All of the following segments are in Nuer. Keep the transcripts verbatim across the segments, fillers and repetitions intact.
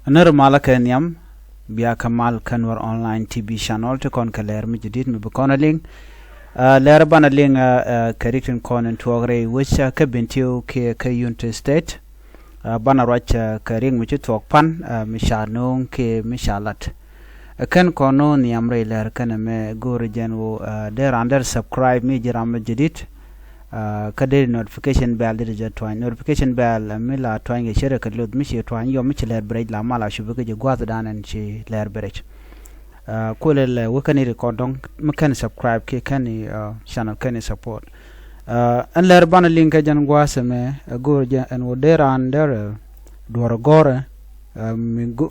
Nir malä kɛ nhiam, bia kɛ mal kä Nuer Online T V channel ti kɔn kɛ lɛr mi jadid mi bi kɔn a liŋ. Lɛr banɛ liŋ kɛ rik tin kɔn in tuɔɔk rɛy wec kä Bentiu kiɛ kä Unity State. Banɛ ruac kɛ rik mi ci tuɔɔk pan mi ca no̱o̱ŋ kiɛ mi ca lat. Kɛn kɔn no̱o̱ŋ nhiam rɛy lɛr kɛn ɛmɛ go̱o̱ri jɛn wu dee ran dee subscribe mi ji̱ ram mi jadid. Kä dee notification bell dee jɛ tuany. Notification bell mi la tuany kɛ cɛ rɛ kɛ luth mi ci tuany yɔ mi ci lɛr bɛ rɛc la mal a cupi kɛ jɛ gua̱th dan ɛn ci lɛr bɛ rɛc. Kuëlɛ lɛ wä kɛn i record dɔŋ mi kɛn subscribe kiɛ kɛn i channel kɛn i support. Ɛn lɛr banɛ liŋ kɛ jɛn gua̱th ɛmɛ go̱o̱r jɛ ɛn wä dee ran dee rɛ duɔr gɔrɛ.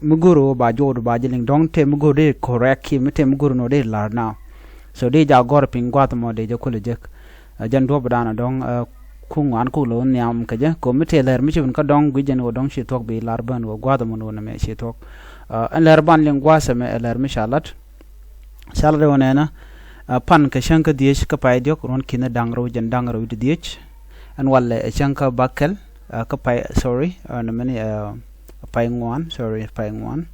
Mi go̱o̱r wä ba juɔd ba jɛ liŋ dɔŋ te mi go̱o̱r dee correct kiɛ mi te mi go̱o̱r nɔ dee lar now. So dee ja gɔrɛ piny gua̱th mɔ dee jɛ kuëlɛ jek. Jɛn duɔ̱p dan dɔŋ ku ŋuan ku lo̱o̱n nhiam kɛ jɛ ko mi tëë lɛr mi ci wun kä dɔŋ gui̱c jɛn wä dɔŋ ci thuɔ̱k bi lar bän wä gua̱th mun wun ɛmɛ ci thuɔ̱k. Ɛn lɛr ban liŋ gua̱th ɛmɛ ɛ lɛr mi ca lat. Ca lat wä nɛnä pan kɛ cäŋ kä dhiec kä pay diɔ̱k ruɔ̱n ki̱n da̱ŋ rɛw jɛn da̱ŋ rɛw wi̱cdɛ dhiec. Ɛn walɛ ɛ cäŋ kä bakɛl kä pay, sorry, ɛn mɛni pay ŋuan, sorry, pay ŋuan.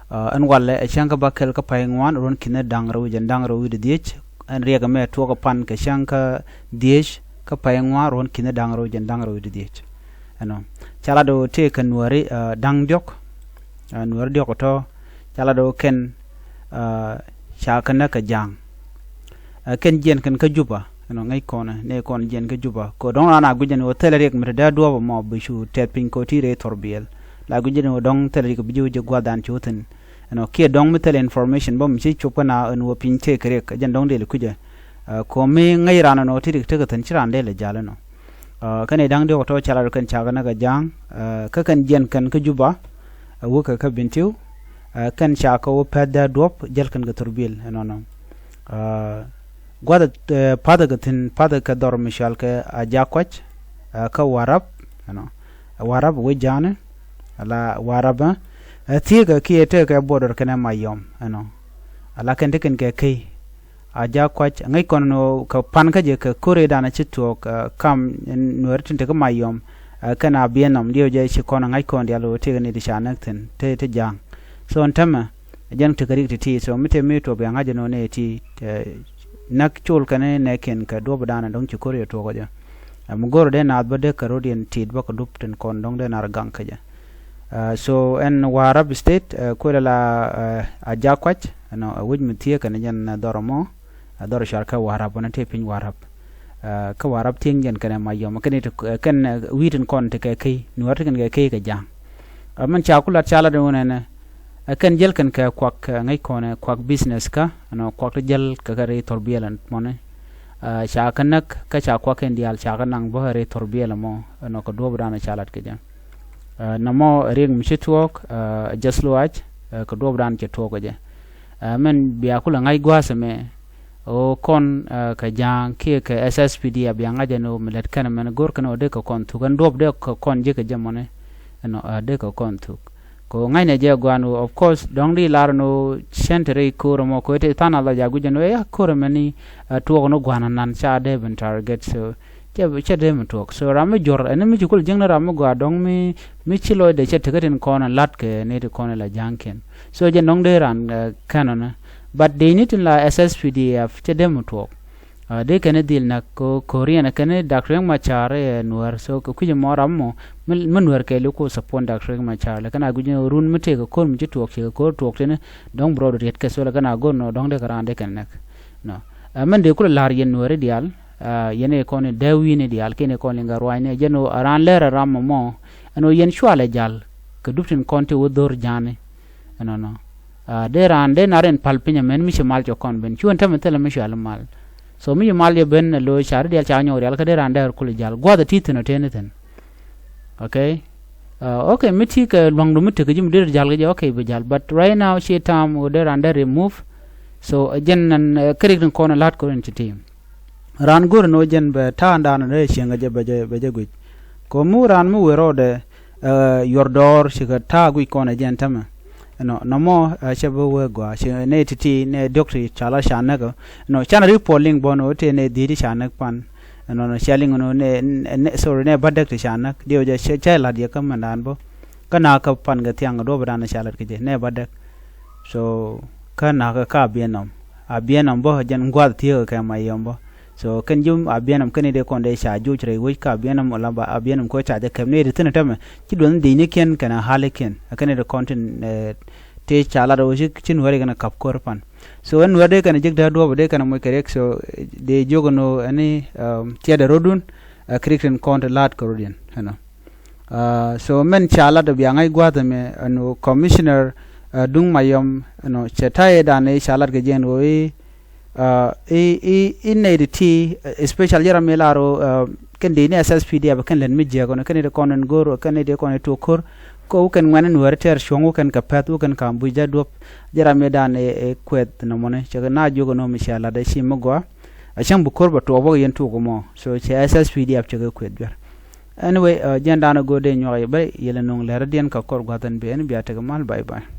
Ɛn walɛ ɛ cäŋ kä bakɛl kä pay ŋuan ruɔ̱n ki̱n da̱ŋ rɛw jɛn da̱ŋ rɛw wi̱cdɛ dhiec. Ɛn riɛk ɛmɛ tuɔɔk ɛ pan kɛ cäŋ kä dhiec kä pay ŋuan ruɔ̱n ki̱n da̱ŋ rɛw jɛn da̱ŋ rɛw wi̱cdɛ dhiec. Ɛnɔ ca lat ɔ tëë kɛ nuääri da̱ŋ diɔ̱k. Nuääri diɔ̱k ɔ tɔ̱ ca lat ɔ kɛn ca kɛ näk kɛ ja̱a̱ŋ. Kɛn jiɛn kɛn kä Juba ɛnɔ ŋäc kɔn ɛ nɛ kɔn jiɛn kä Juba kɛ dɔ̱ŋ raan a guic ɛn ɣöö thilɛ riɛk mi te dee duɔ̱ɔ̱p ɛmɔ bi cu tɛth piny kɛ ɣöö ti rɛy thɔr biɛl. La guic ɛn ɣöö dɔ̱ŋ thilɛ riɛk bi ji̱ wä jɛ gua̱th dan ci wä thi̱n. Ɛnɔ kiɛ dɔ̱ŋ mi thilɛ information bä mi ci cop kä na ɛn ɣöö piny tëë kɛ riɛk ɛ jɛn dɔ̱ŋ dee lɛ kui̱cɛ. Kɛ ɣöö mi ŋäc raan ɛnɔ ti riɛk tekɛ thi̱n ci raan dee lɛ ja̱l ɛnɔ. Kɛn i̱ da̱ŋ diɔ̱k tɔ̱ ca lat kɛn cakɛ näk a ja̱a̱ŋ. Kä kɛn jiɛn kɛn kä Juba ɛ wä kɛ kä Bentiu. Kɛn cakɛ wä pɛth dee duɔ̱p jäl kɛn kɛ thurbil ɛnɔnɔ. Gua̱th pathɛ kɛ thi̱n pathɛ kɛ dhɔr mi cɔal kɛ a jakuac. Kä Warap ɛnɔ Warap wec ja̱a̱ni. Ala Warap ɛ thieekä kiɛ tekɛ border kɛnɛ Mayɔm ɛnɔ. Ala kɛn ti kɛn kɛ key a jakuac ŋäc kɔn nɔ kɛ pan kä jɛ kɛ ko̱r i̱ danɛ ci tuɔɔk kam nuääri tin te kä Mayɔm. Kɛn a biɛn nɔm diɛw jɛ ci kɔn ŋa̱c kɔn dial ɣöö tëëkɛ ni ti ca näk thi̱n te te ja̱a̱ŋ. So ɛn tämɛ jɛn tekɛ rik ti ti so mi te mi tuɔɔk bia ŋa̱c jɛ nɔ nɛ ti näk col kɛn nɛ kiɛn kɛ duɔ̱p danɛ dɔ̱ŋ ci ko̱r i̱ tuɔɔk jɛ. Mi go̱r dee naath bä dee kɛ rot yɛn tit bä kɛ dup tin kɔn dɔ̱ŋ dee nar gaŋ kä jɛ. So ɛn Warap State kuëlɛ la a jakuac ɛnɔ ɛ wec mi thieekä ni jɛn dhɔr ɛmɔ. Dhɔr cuar kä Warap wänä tëë piny Warap. Kä Warap thieŋ jɛn kɛnɛ Mayɔm kɛn wi̱i̱ tin kɔn ti kɛ key nuäär ti kɛn kɛ key kɛ ja̱a̱ŋ. Mɛn ca ku lat ca lat wun ɛnɛ ɛ kɛn jäl kɛn kɛ kuak ŋäc kɔnɛ kuak business kä ɛnɔ kuak ti jäl kɛ kɛ ri thɔr biɛl ɛn mɔni. Ca kɛ näk kä ca kuak kɛn diaal ca kɛ naŋ bä ri thɔr biɛl ɛmɔ ɛnɔ kɛ duɔ̱ɔ̱p danɔ ca lat kɛ jɛ. Nɔmɔ riɛk mi ci tuɔɔk jɛth luaac kɛ duɔ̱ɔ̱p danɔ cɛ tuɔɔk kɛ jɛ. Mɛn bia kulɛ ŋa̱c gua̱a̱th ɛmɛ ɣöö kɔn kɛ ja̱a̱ŋ kiɛ kɛ S S P D F bia ŋa̱c ɛn ɣöö mi lät kɛn ɛmɛn go̱r kɛn ɣöö dee kɛ kɔn thuk ɛn duɔ̱ɔ̱p dee kɛ kɔn ji̱ kɛ jɛ mɔni. Ɛnɔ dee kɛ kɔn thuk kɛ ɣöö ŋa̱cnɛ jɛ gua̱a̱n ɣöö of course dɔ̱ŋ di lar ɛn ɣöö cɛn te rɛy ko̱r ɛmɔ kɛ ɣöö te tha̱a̱ŋ nath la ja̱ gui̱c ɛn ɣöö ya ko̱r ɛmɛni tuɔɔk ɛn ɣöö gua̱a̱n ɛnan ca dee ben target so cɛ cɛ dee mi tuɔɔk so ram mi juɔ̱r ɛn mi ci kul jiäkni ram mi gɔaa dɔ̱ŋ mi mi ci lɔcdɛ cɛ tekä tin kɔn ɛ la̱t kɛ ni ti kɔn ɛ la ja̱a̱ŋkiɛn. So jɛ nɔŋ dee ran kɛn ɔnɛ but dee ni tin la S S P D F cɛ dee mi tuɔɔk. Dee kɛn dhil nak ko Korean kɛn Dak Riek Machar ɛ nuɛr so kɛ kui̱c mɔ ram mɔ mi nuɛr kɛ li ko support Dak Riek Machar lɛ kɛn a gui̱c run mi tëëk kɛ ko̱r mi ci tuɔɔk ci kɛ ko̱r tuɔɔk tini dɔ̱ŋ bi rɔɔd riet kɛ so lɛ kɛn a go̱r nɔ dɔ̱ŋ dee kɛ raan dee kɛn nɛk. Nɔ mɛn dee kulɛ la̱r yɛn nuɛri dial. Yɛn ɛ kɔn dee wi̱ni dial kɛn ɛ kɔn liŋ kɛ ruacni jɛn ɣöö a raan lɛr a ram mɔ mɔ ɛn ɣöö yɛn cualɛ jal kɛ dup tin kɔn ti wä dho̱r ja̱a̱ni. Ɛnɔnɔ dee raan dee nar in pal piny ɛmɛn mi ci mal cɛ kɔn ben cuɛn tämɛ thilɛ mi cual mal. So mi ci mal cɛ ben ɛ lo̱c car dial ca nyɔk rial kä dee raan dee ar kul jal gua̱th ɛ ti thi̱n ɔ teni thi̱n. Okay. Okay mi ti kɛ luaŋdu mi tekɛ ji̱ mi dee jal kɛ jɛ okay bi jal but right now ci tam ɣöö dee raan dee remove. So jɛn nan kä rik tin kɔn ɛ la̱t kɔn in ti ti. Raan go̱r ni wä jɛn bɛ ta̱a̱ da̱a̱n ni rɛy cieŋ kɛ jɛ bɛ jɛ bɛ jɛ guic. Kɛ mi wä raan mi wëë rɔɔdɛ yuɔr dɔɔr cikɛ ta̱a̱ guic kɔn ɛ jɛn tämɛ. Ɛnɔ nɔmɔ cɛ bä wee gɔaa ci nɛ ti̱ti̱ nɛ diɔ̱k ti ca la ca näk ɔ. Ɛnɔ canɛ ri puɔl liŋ bɔ ni wä tëë nɛ dhi̱i̱t ti ca näk pan. Ɛnɔ nɔ cia liŋ nɔ nɛ sorry nɛ bädäk ti ca näk diɛw jɛ cɛ la̱t yɛ kä mɛndan bä. Kä nakä pan kɛ thiaŋ kɛ duɔ̱p dan ca lat kɛ jɛ nɛ ba däk. So kä nakä kä a biɛn nɔm, a biɛn nɔm bä jɛn gua̱th thiek kɛ Mayom bä. So kɛn ji̱ a biɛn nɔm kɛn i̱ dee kɔn dee ca joc rɛy wec kä a biɛn nɔm la ba a biɛn nɔm kɛ ca jɛ kɛp ni i̱ ti thi̱n tämɛ. Ci duɔth ni di̱cnikiɛn kɛn a halikiɛn a kɛn i̱ dee kɔn tin ti ca lat wec ci nuɛri kɛn a kap ko̱r pan. So ɛn nuɛr dee kɛn a jek dee duɔ̱p dee kɛn a moc kɛ riɛk. So dee jiök ɛn ɣöö ɛn i̱ tiɛt ɛ rotdun a kɛ riɛk tin kɔn ti la̱a̱t kɛ rot yɛn ɛnɔ. So mɛn ca lat ɔ bia ŋa̱c gua̱a̱th ɛmɛ ɛn ɣöö commissioner Duŋ Mayom ɛnɔ cɛ ta̱yɛ dan i̱ ca lat kɛ jɛ ɛn ɣöö i̱ i̱ i̱ i̱ nɛy ti ti especial jɛ ram mi lar ɣöö kɛn dee ni S S P D F kɛn lät mi jiäk ɣöö kɛn i̱ ti kɔn in go̱r ɣöö kɛn i̱ ti kɔn i̱ tuɔk ko̱r. Kɛ wä kɛn ŋuɛn in wääri tɛɛr cuɔ̱ŋ wä kɛn kɛ pɛ̈th wä kɛn ka̱m buc dee duɔ̱p. Jɛ ram mi dan i̱ kuɛth nɔmɔni cɛ kɛ na jiök ɛn ɣöö mi ca lat ɛ ci mi gɔaa. A cäŋ bi ko̱r bɛ tuɔɔk bä kɛ yɛn tuɔk ɛmɔ. So cɛ S S P D F cɛ kɛ kuɛth juɛr. Anyway, jɛn dan i̱ go̱r dee nyuak yɛ bä yɛl nöŋ lɛr diɛn kɛ kɔr gua̱th ɛn bi ɛn bia tekɛ mal. Bye bye.